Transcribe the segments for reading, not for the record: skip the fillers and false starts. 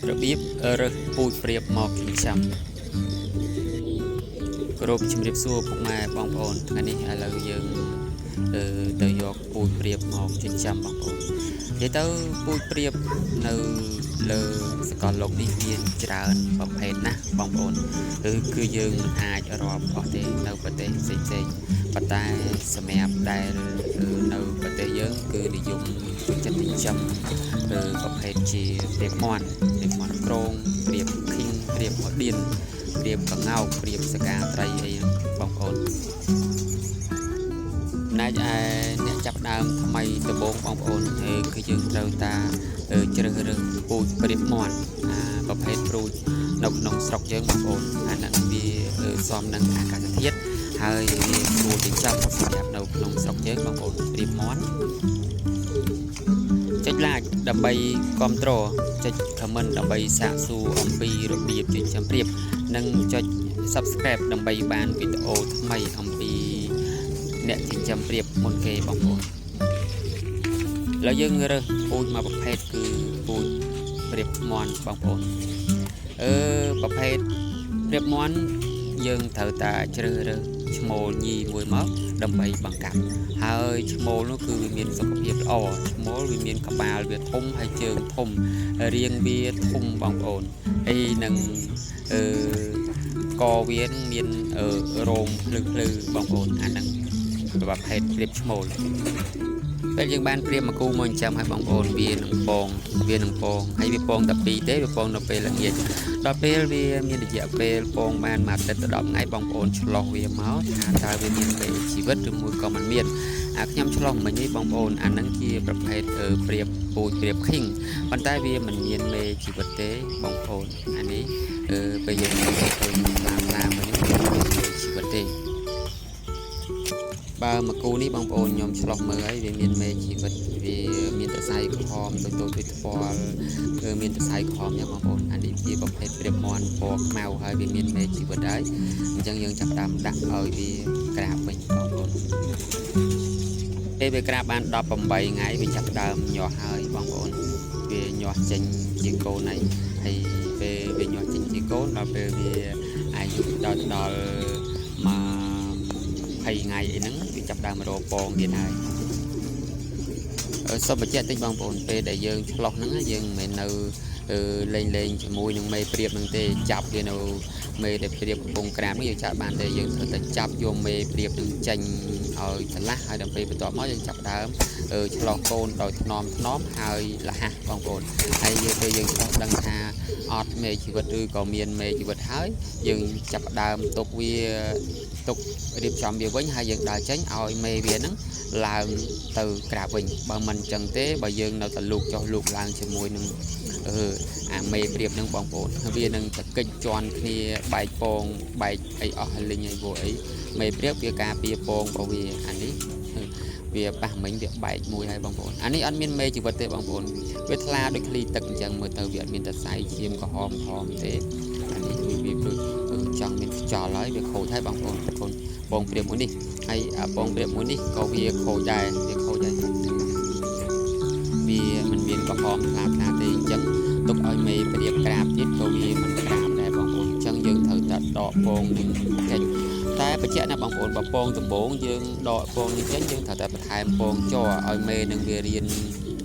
របៀបរើសពូជព្រាបមកចិញ្ចឹមគោរពជំរាបសួរពុកម៉ែបងប្អូនថ្ងៃនេះឥឡូវយើងទៅយកពូជព្រាបមកចិញ្ចឹមបងប្អូននិយាយទៅពូជព្រាបនៅលើសកលលោកនេះមានច្រើនប្រភេទណាស់បងប្អូនគឺយើងមិនអាចរាប់អស់ទេនៅប្រទេសផ្សេងៗប៉ុន្តែសម្រាប់ដែលនៅប្រទេសយើងគឺនិយមចូលចិត្តចិញ្ចឹមប្រភេទជាព្រាបមាន់ព្រាបមាន់ក្រងព្រាបឃីងព្រាបម៉ូឌៀនព្រាបកង្កោកព្រាបសកាត្រីអីបងប្អូនចំណែកឯអ្នកចាប់ដើមថ្មីដំបូងបងប្អូនគឺយើងត្រូវតាជ្រើសរើសពូជព្រាបមាន់អាប្រភេទព្រូចនៅក្នុងស្រុកយើងបងប្អូនអាហ្នឹងវាសមនឹងអាកាសធាតុហើយវាស្រួលចិញ្ចឹមសម្រាប់នៅក្នុងស្រុកយើងបងប្អូនព្រាបមាន់ចុច like ដើម្បីគ្រប់គ្រងចុច comment ដើម្បីសាកសួរអំពីរបៀបចិញ្ចឹមព្រាបនិងចុច subscribe ដើម្បីបានវីដេអូថ្មីអំពីអ្នកចិញ្ចឹមព្រាបមុនគេបងប្អូនឥឡូវយើងរើសពូជមួយប្រភេទគឺពូជព្រាបមាន់បងប្អូនអឺប្រភេទព្រាបមាន់យើងត្រូវតែជ្រើសរើសឈ្មោលញីមួយមកដើម្បីបង្កាត់ហើយឈ្មោលនោះគឺវាមានសុខភាពល្អឈ្មោលវាមានក្បាលវាធំហើយជើងធំរាងវាធំបងប្អូនអីនឹងអឺកវានឹងមានរោមភ្លឺភ្លឺបងប្អូនអាហ្នឹងប្រភេទព្រាបឈ្មោលពេលយើងបានព្រាបមកគូមកចិញ្ចឹមឲ្យបងប្អូនវានឹងពងវានឹងពងហើយវាពងតែពីរទេវាពងនៅពេលល្ងាចដល់ពេលវាមានរយៈពេលពងបានមួយអាទិត្យទៅ10ថ្ងៃបងប្អូនឆ្លោះវាមកថាតើវាមានមេជីវិតឬមួយក៏មិនមានអាខ្ញុំឆ្លោះមិញនេះបងប្អូនអាហ្នឹងជាប្រភេទព្រាបពូជព្រាបឃីងប៉ុន្តែវាមិនមានមេជីវិតទេបងប្អូនអានេះពេលយើងឃើញតាមតាមវិញវាមានមេជីវិតទេបើមកគូនេះបងប្អូនខ្ញុំឆ្លោះមើលហើយវាមានមេជីវិតវាមានសរសៃក្រហមតូចតូចដូចថ្ពាល់គឺមានសរសៃក្រហមយ៉ាងបងប្អូនអានេះជាប្រភេទព្រាបមាន់ពណ៌ខ្មៅហើយវាមានមេជីវិតហើយអញ្ចឹងយើងចាប់ផ្ដើមដាក់ឲ្យវាក្រាបវិញបងប្អូនពេលវាក្រាបបាន18ថ្ងៃវាចាប់ផ្ដើមញាស់ហើយបងប្អូនវាញាស់ចេញជាកូនហើយហើយពេលវាញាស់ចេញជាកូនដល់ពេលវាអាយុដល់ដល់មក20ថ្ងៃអីហ្នឹងវាចាប់ដើមរកពងទៀតហើយសូមបញ្ជាក់តិចបងប្អូនពេលដែលយើងឆ្លោះហ្នឹងយើងមិនមែននៅលេងលេងជាមួយនឹងមេព្រាបហ្នឹងទេចាប់វានៅមេដែលព្រាបកំពុងក្រាបនេះយើងចាប់បានទេយើងត្រូវតែចាប់យកមេព្រាបនឹងចេញឲ្យឆ្លាស់ហើយដល់ពេលបន្ទាប់មកយើងចាប់ដើមឆ្លោះកូនដោយថ្នមថ្នមហើយលះបងប្អូនហើយយើងពេលយើងឆ្លោះដឹងថាអត់មេជីវិតឬក៏មានមេជីវិតហើយយើងចាប់ដើមទុកវាទុករៀបចំវាវិញហើយយើងដើរចេញឲ្យមេវាហ្នឹងឡើងទៅក្រាបវិញបើមិនអញ្ចឹងទេបើយើងនៅតែលូកចុះលូកឡើងជាមួយនឹងអឺអាមេព្រាបហ្នឹងបងប្អូនវានឹងតកិច្ចជន់គ្នាបែកពងបែកអីអស់លីងអីព្រោះអីមេព្រាបវាការពារពងរបស់វាអានេះវាប៉ះមិញវាបែកមួយហើយបងប្អូនអានេះអត់មានមេជីវិតទេបងប្អូនវាថ្លាដូចឃ្លីទឹកអញ្ចឹងមើលទៅវាអត់មានតែសៃឈាមក្រហមក្រហមទេអានេះវាដូចចង់មានខ្យល់ហើយវាខូចហើយបងប្អូនកូនពងព្រាបមួយនេះហើយពងព្រាបមួយនេះក៏វាខូចដែរវាខូចដែរវាមិនមានក្រហមថ្លាថ្លាទេអញ្ចឹងទុកឲ្យមេព្រាបក្រាបទៀតក៏វាមិនក្រាបដែរបងប្អូនអញ្ចឹងយើងត្រូវតែដកពងនឹងចេញតែបញ្ជាក់ណាបងប្អូនបើពងដំបងយើងដកពងនេះចេញយើងត្រូវតែបន្ថែមពងជ័រឲ្យមេនឹងវារៀន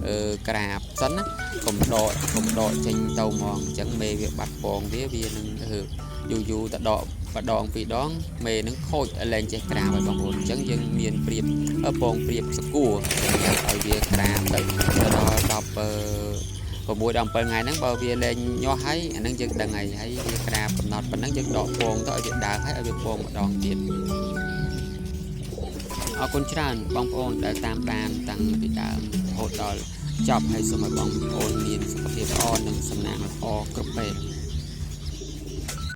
អឺក្រាបសិនណាកុំដកកុំដកចេញទៅហ្មងអញ្ចឹងមេវាបាត់ពងវាវានឹងយូរយូរទៅដកម្ដងពីរដងមេនឹងខូចលែងចេះក្រាបហើយបងប្អូនអញ្ចឹងយើងមានព្រាបពងព្រាបសគួរឲ្យវាក្រាបទៅដល់10 6ដល់7ថ្ងៃហ្នឹងបើវាលែងញាស់ហើយអាហ្នឹងយើងដឹងហើយហើយវាក្រាបកំណត់ប៉ុណ្ណឹងយើងដកពងទៅឲ្យវាដើរហើយឲ្យវាពងម្ដងទៀតអរគុណច្រើនបងប្អូនដែលតាមដានតាំងពីដើមរហូតដល់ចប់ហើយសូមឲ្យបងប្អូនមានសុខភាពល្អនិងសំណាងល្អគ្រប់ពេល។